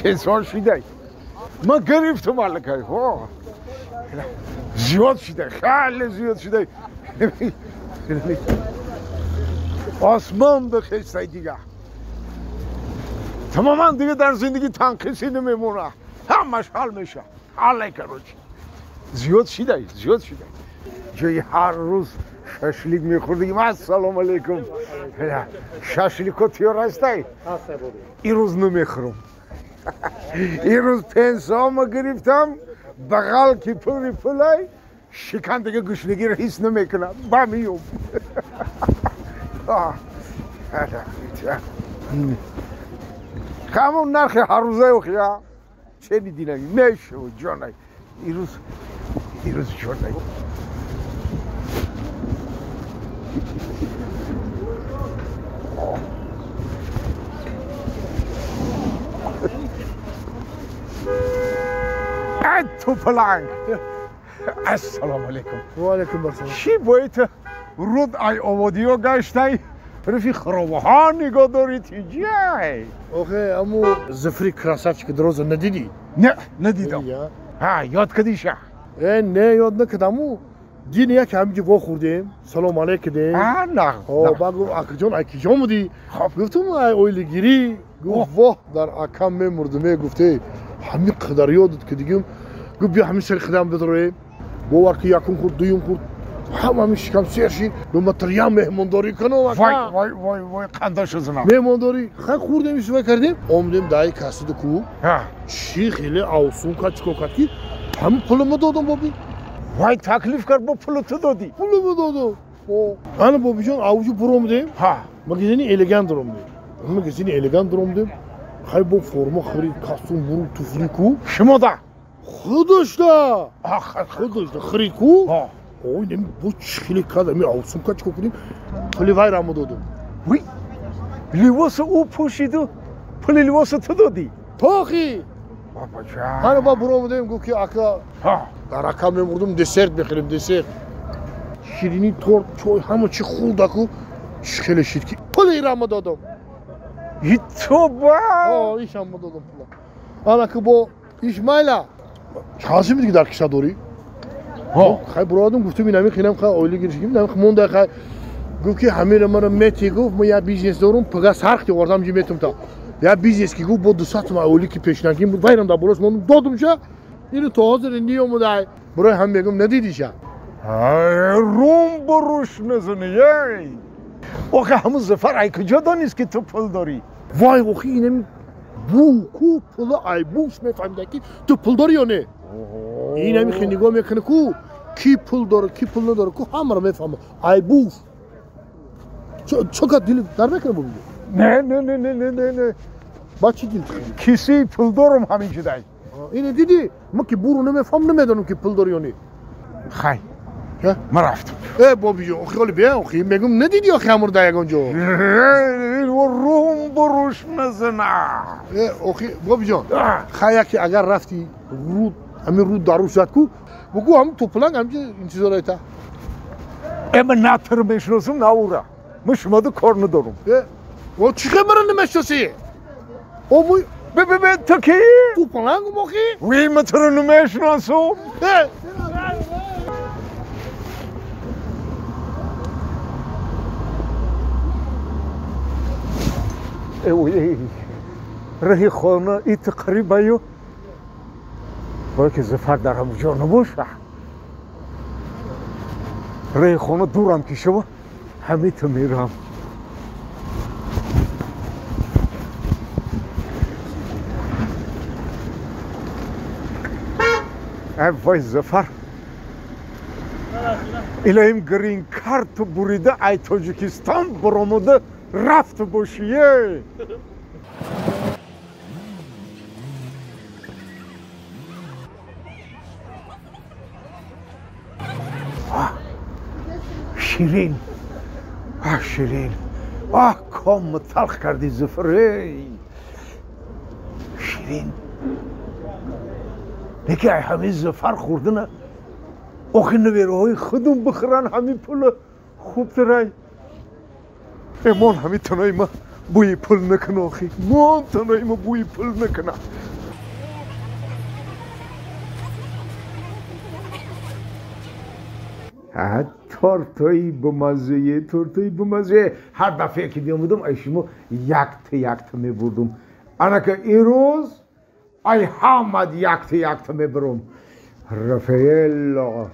Пенсион шидай. Ман гирифтам аллакай. Зиёд шидай, хеле зиёд шидай. Осмон бихестай дига. Тамоман дига дар зиндагӣ танқисӣ намемона. Ҳамаш ҳал меша. Ҳале короче. Зиёд шидай, зиёд шидай. Ҷои ҳар рӯз шашлик мехӯрдигим. Ассалому алайкум. Шашлико тиёр ҳастай? Ирӯз намехӯрам. Ирӯз пенсияма гирифтам, бағал ки пури пулай, шикан дига гушнагиро ҳис намекунам. Ба миём. Ҳамон нархи ҳаррӯзаи охия чени динами мешавад ҷонай. Ирӯз ирӯз ҷонай. Тупаланг. Ассалому алайкум. Ва алайкум ассалом. Чӣ бояд руд ай оводиё гаштай? Тарафи харобаҳо нигоҳ дорӣ тиҷай. Охе, аму Зафри красавчик дороза надидӣ? Не, надидам. Ҳа, ёд кардиша? Э, не, ёд накардаму. Дин як ҳамиҷо вохӯрдем, салом алейк кардем. А, на. Баъд гуфт, акаҷон, ай киҷо будӣ? Гуфтум, ай оилагирӣ. Гуфт, воҳ, дар акам мемурдум. Гуфте, ҳамин қадар ёдат ки дигим. Гуфт, бия ҳамин сари хидам бидроем. Бовар ки якум хӯрд, дуюм хӯрд, ҳама ҳамин шикам сер шид. Нуматриям меҳмондорӣ кунам ака. Вой, вой, вой, вой, қандоша занам. Меҳмондорӣ. Хай хӯрдем, исвай кардем. Омдем даи касиду ку. Чӣ хеле авсун кард, чӣ кор кард ки ҳамин пулимо додам боби. Вай, таклиф кард, бо пулу ту додӣ? Пулимо додам. Ана бобиҷон, авҷу буромдем. Магазини элегант дуромдем. Магазини элегант дуромдем. Хай бо форма харид, костюм, буру, туфли ку. Шумо да? Худашда. Худашда харид ку. Ой, неми бо чӣ хеле кард, ами авсун кард, чӣ кор кунем? Пули вай рамо додам. Вай, либосу ӯ пӯшиду пули либосу ту додӣ? Тохи. Ана ба буромдем, гуфт ки ака, дар ака мемурдум, десерт мехӯрем, десерт. Ширинӣ, торт, чой, ҳама чӣ хӯрдаку, чӣ хеле шид ки пули рамо додам. Итоба! Ишам додам пула. Ана ки бо Ишмайла. Чанд сими дига дар киса дорӣ? Хай буроадам, гуфтум инами хинам хай оила гирифтем, инами монда хай. Гуфт ки ҳамира мара мети, гуфт ма я бизнес дорум, пага сарх овардам ҷи метум та. Я бизнес ки гуфт бо 200 сум оила ки пешнаким буд, вайрам дар болос мондум, додумша. Ино то ҳозир ниёмудай. Барои ҳам мегум надидиша. Рум буруш назани, ей. Охе ҳамун Зафар ай куҷо донист ки ту пул дорӣ? Вай, охи инами бу ку пула ай буш мефаҳмида ки ту пул дорӣ ё не? Инами хе нигоҳ мекунӣ ку ки пул дора, ки пул надора, ку ҳамаро мефаҳма. Ай буш. Чо кад дил дар мекунӣ бу? Не, не, не, не, не, не, не. Ба чӣ дил? Кисаи пул дорум ҳамин ҷудай. Ине дидӣ? Ман ки буру намефаҳмам, намедонам ки пул дорӣ ё не. Хай. Ман рафтам. Э, бобиҷон, охи ҳоли бия, охи мегум надидӣ охи ҳамур дар ягон ҷо? Рум буруш назана. Э, охи бобиҷон, хай яке агар рафти руд, ҳамин руд дар рӯ шуд ку, бугу ҳамин топуланг ҳамҷо интизор айта. Э, ман на туро мешиносам, на ӯра. Ман шумода кор надорам. Э, о чӣ хел маро намешиносӣ? О, муй Бе, бе, бе, ту кӣ? Топулангум охи? Вай, ман туро намешиносам. Э, раҳи хона ит қарибаю бояд ки Зафар дар ҳамон ҷо набоша. Раҳи хона дурам ки шава, ҳамита мерам. Вай Зафар, илоҳим грин карту бурида ай Тоҷикистон баромада рафт бошие. Ширин, аҳ Ширин, аҳ ком талх кардӣ Зафарей. Ширин, лекин ай ҳамин Зафар хӯрдана охи навераҳои худум бихӯранд ҳамин пула хубтарай. Эмон ҳамин танои ма бӯи пул накуна охи, мон танои ма бӯи пул накуна. Тортои бамаззае, тортои бамаззае. Ҳар дафъае ки биомадам, ай шумо якта якта мебурдум. Анака ирӯз ай ҳамад якта якта мебурам. Рафаэлло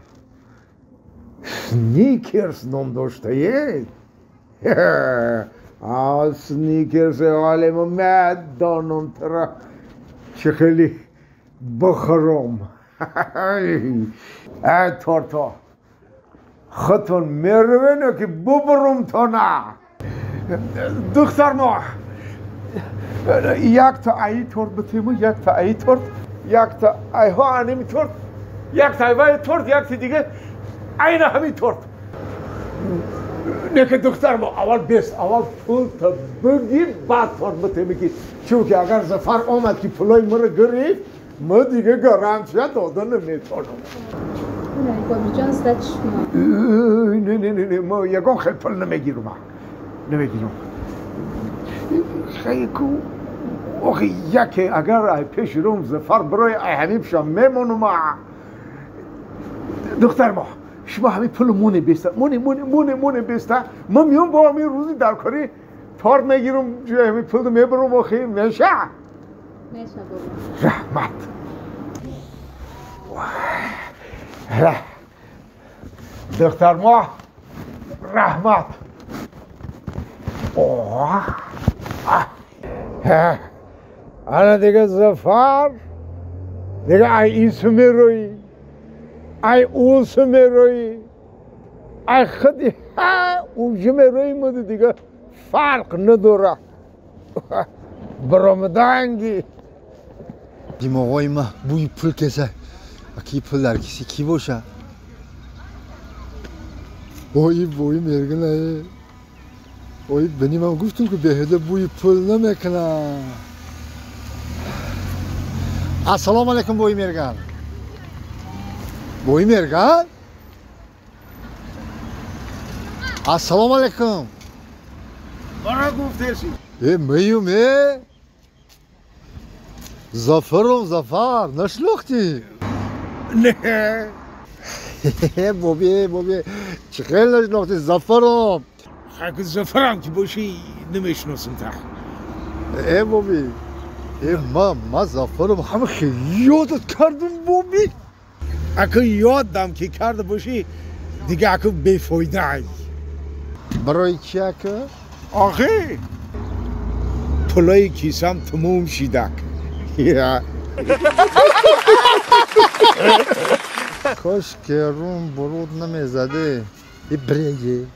Сникерс ном доштае. Сникерс олемо медонам тра чӣ хеле бихӯрам. Ай торто худтон меравену ки бубурумтона. Духтар мо якта аи торт битему, якта аи торт, якта айҳо аними торт, якта айваи торт, якта дига айна ҳамин торт. Не ки духтар мо аввал бес, аввал пулта бигир, баъд торт битеми ки чунки агар Зафар омад ки пулои маро гирифт, ма дига гарантия дода наметавонам. Бобиҷон, зад шумо. Не, не, не, не, ма ягон хел пул намегирам. Намегирам. Хайку охи яке агар ай пеши рум Зафар барои ай ҳамин пешам мемонам. Духтар мо, шумо ҳамин пул моне беста, моне, моне, моне, моне беста. Ма миём бо ҳамин рӯзи даркорӣ торт мегирам, ҷои ҳамин пул мебарам, охи меша? Меша, бобо. Раҳмат. Духтар мо, раҳмат. Ана дига Зафар, дига ай ису мероӣ, ай усу мероӣ, ай худи уҷи мероӣ, муду дига фарқ надора. Баромаданги. Димоғои ма бӯи пул кеса. Аки пул дар киси кӣ боша? Ой, бӯи мергана. Ой, бини ман гуфтум ки беҳуда бӯи пул намекунам. Ассалому алайкум, бӯи мерган. Бӯи мерган? Ассалому алайкум. Мара гуфтеси. Э, меюм, э. Зафаром, Зафар, нашнохтӣ? Не. Боби, боби, чӣ хел нашнохтӣ, Зафаром? Хаки Зафарам ки бошӣ намешиносам та. Э, боби, э, ма Зафаром ҳама хел ёдат кардум, боби. Ака ёдам ки карда бошӣ, дига ака бефоидаай. Барои чӣ ака? Охи, пулои кисам тамом шидак. Кош ки рум буруд намезаде. И бреге.